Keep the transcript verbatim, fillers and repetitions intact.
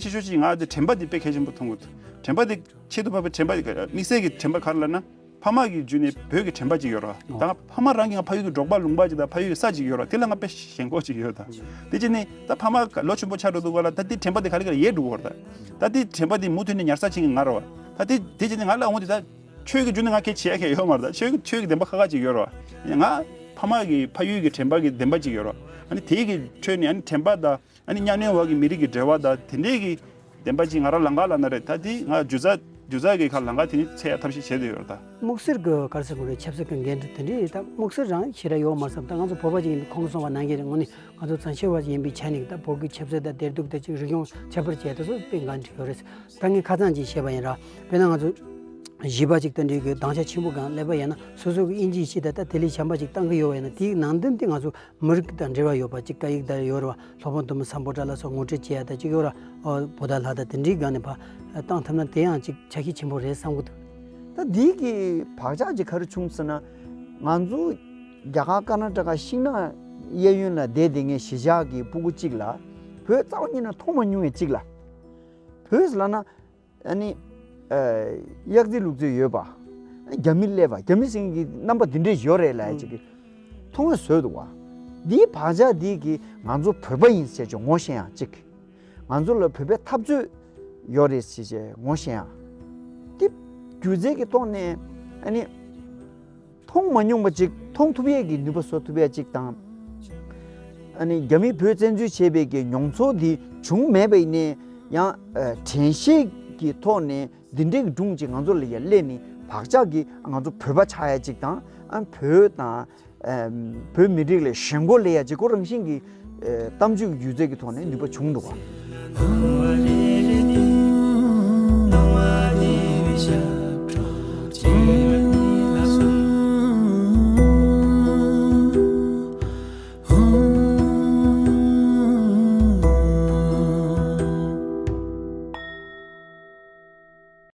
ཆེ་ཤོས་ཅིག་ང་དེ་དྲན་པ་དེ་དཔེ་གལ་ཆེན་པོ་མཐོང་གི་འདུག་དྲན་པ་དེ་ཆེད་དུ་ཕབ་པའི་དྲན་པ་དེ་དམིགས་བསལ་གྱི་དྲན་པ་ག་རེ་ལབ་ན། ཕ་མ་གི་བརྒྱུད་ནས་བོད་ཀྱི་དྲན་པ་ཅིག་ཡོད་རེད་བ། ད་ཕ་མ་རང་གི་ང་ཕ་ཡུལ་གྱི་འབྲོག་པ་ལུང་པ་ཅིག་དང་ཕ་ཡུལ་གྱི་ས་ཅིག་ཡོད་རེད་བ། དེ་ལ་ང་དཔེ་ཞེན་ཁོག་ཅིག་ཡོད་ད། དེ་བྱས་ནས་ད་ཕ་མ་ལོ་ཆེན་པོ་ཆགས་འགྲོ་དུས་སྒང་ལ་ད་དེ་དྲན་པ་དེ་ག་ལེ་ག་ལེ་ཡལ་འགྲོ་གི་ཡོད་རེད་ད། ད་དེ་དྲན་པ་དེ་མུ་མཐུད་ནས་ཉར་ཚགས་བྱེད་མཁན་ང་རེད་བ། ད་དེ་དེ་བྱས་ནས་ང་ལ་འོང་དུས་ད་ཆོས་ཀྱི་བརྒྱུད་ནས་ང་གལ་ཆེ་ཡ་གལ་ཡོད་མ་རེད་ད། ཆོས་ཀྱི་ཆོས་ཀྱི་བདེན་པ་ཁག་ཁག་ཅིག་ཡོད་རེད་བ། ང་ཕ་མ་གི་ཕ་ཡུལ་གྱི་དྲན་པ་གི་བདེན་པ་ཅིག་ཡོད་རེད་བ། ཨ་ནི་དེ་གི་ཁྲོད་ནས་ཨ་ནི་དྲན་པ་དང་། ཨ་ནི་གཉའ་གནོན་བར་གྱི་མི་རིགས་ཀྱི་འབྲེལ་བ་དང་དེ་འདྲའི་གི་བདེན་པ་ཅིག་ང་རང་ལང་ཀ་ལབ་ན་རེད། ད་དེ་ང་སྒྱུ་རྩལ་སྒྱུ་རྩལ་གྱི་ཁ་ལང་ཀ་དེ་ནི་འཚོལ་ཡ་ཐབས་ཤེས་བྱེད་བསྡད་ཡོད་རེད་ད། དམིགས་བསལ་གྱི་ག་རེ་ཟེར་དགོས་རེད། ཆབ་སྲིད་ཀྱི་འགན་འཁྲི་དེ་འདྲའི་ད་དམིགས་བསལ་རང་ཞེ་དྲག་ཡོད་མ་རེད་བསམ། ད་ང་ཚོ་བོད་པ་ཅིག་ཡིན་པའི་ཁོང་གསུངས་པ་ནང་བཞིན་རེད། དངོས་གནས་ང་ཚོ་བཙན་བྱོལ་བ་ཅིག་ཡིན་པའི་ཆ་ནས་ད་བོད་ཀྱི་ཆབ་སྲིད་དང་བདེ་སྡུག་དང་ཅིག་རིག་གཞུང་ཁྱད་པར་བྱས་ད་སོ་དཔེ་འགན་འཁྲི་ཡོད་རེད། ད་ངས་ཁ་སང་ཅིག་བཤད་པ་ཡིན་ར། དཔེར་ན་ང་ཚོ་བཞི་པ་ཅིག་ད་འདྲའི་གི་དྭངས་ཆ་ཆེན་པོ་སྒང་སླེབས་པ་ཡིན་ན་སོ་སོ་གི་ཨིན་ཇིའི་ཤེས་ད་ད་དེ་ལས་གཞན་པ་ཅིག་བཏང་གི་ཡོད་པ་ཡིན་ན། དེའི་ནང་དོན་དེ་ང་ཚོ་མི་རིགས་དང་འབྲེལ་བ་ཡོད་པ་ཅིག་སྐད་ཡིག་དང་ཡོད་རེད་བ། སློབ་དཔོན་དུ་མ་སམ་བྷོ་ཊ་ལ་སོགས་ངོ་སྤྲོད་བྱེད་ཡ་ད་ཅིག་ཡོད་ར། ཨོ་བོ་ད་ལྷ་ད་དེ་འདྲའི་སྒང་ནས་ཕར་བཏང་ཐུབ་ན་དེ་ཡང་ཅིག་ཆ་ཤས་ཆེན་པོ་རེད་བསམ་གི་འདུག་ད་འདི་གི་བག་ཆགས་ཅིག་ག་རེ་བྱུང་ཟེར་ན། ང་ཚོ་རྒྱ་གར་ཀར་ན་ཊ་ཀ་ཤིང་ནགས་གཡས་གཡོན་ལ་བསྡད་བསྡད་མཁན་གཞིས་ཆགས་ཀྱི་སྤུ་གུ་གཅིག་ལ་བོད་རྩ་བ་ཉིད་ནས་མཐོང་མ་མྱོང་བའི་གཅིག་ལ། བོད་ཟེར་ལབ་ན། ཨ་ནི། ཨ། གཡག་རྩེད་ལུག་རྩེད་ཡོད་པ། རྒྱ་མི་སླེབས་པ། རྒྱ་མི་ཟེར་མཁན་གྱི་རྣམ་པ་འདི་འདྲས་ཡོད་རེད་ལབ་ཡ་ཅིག་གི་མཐོང་བ་བཟོས་འདུག་བ། འདིའི་བག་ཆགས་འདི་གིས་ང་ཚོ་བོད་པ་ཡིན་ཟེར་ཅིག་ངོ་ཤེས་ཡ་གཅིག་ང་ཚོ་ལ་བོད་པའི་འཐབ་རྩོད་ཡོད་རེད་ཟེར་ཅིག་ངོ་ཤེས་ཡ། འདི་སྒྱུ་རྩལ་གྱི་ཐོག་ནས་ཨ་ནི། མཐོང་མ་མྱོང་བ་ཅིག་མཐོང་ཐུབ་ཡས་ཀྱི་ནུས་པ་བཟོ་ཐུབ་ཡས་ཅིག་དང་། ཨ་ནི་རྒྱ་མིས་བོད་བཙན་འཛུལ་བྱས་པའི་གི་མྱོང་ཚོར་འདི་བྱུང་མེད་པ་ཡིན་ནའི་ཡང་། ཨ། དྲན་ཤེས་ཀྱི་ཐོག་ནས་འདི་འདྲའི་གི་སྒྲུང་ཅིག་ང་ཚོ་ལ་ཡར་སླེབས་ནས་བག་ཆགས་ཀྱི་ང་ཚོ་བོད་པ་ཆགས་ཡས་ཅིག་དང་། ཨ། བོད་དང་། ཨ། བོད་མི་རིགས་ལ་ཞེན་ཁོག་སླེབས་ཡས་ཅིག་ཁོ་རང་བཞིན་གྱི། ཨ། གཏམ་རྒྱུད་ཀྱི་སྒྱུ་རྩལ་གྱི་ཐོག་ནས་ནུས་པ་བྱུང་འདུག་བ།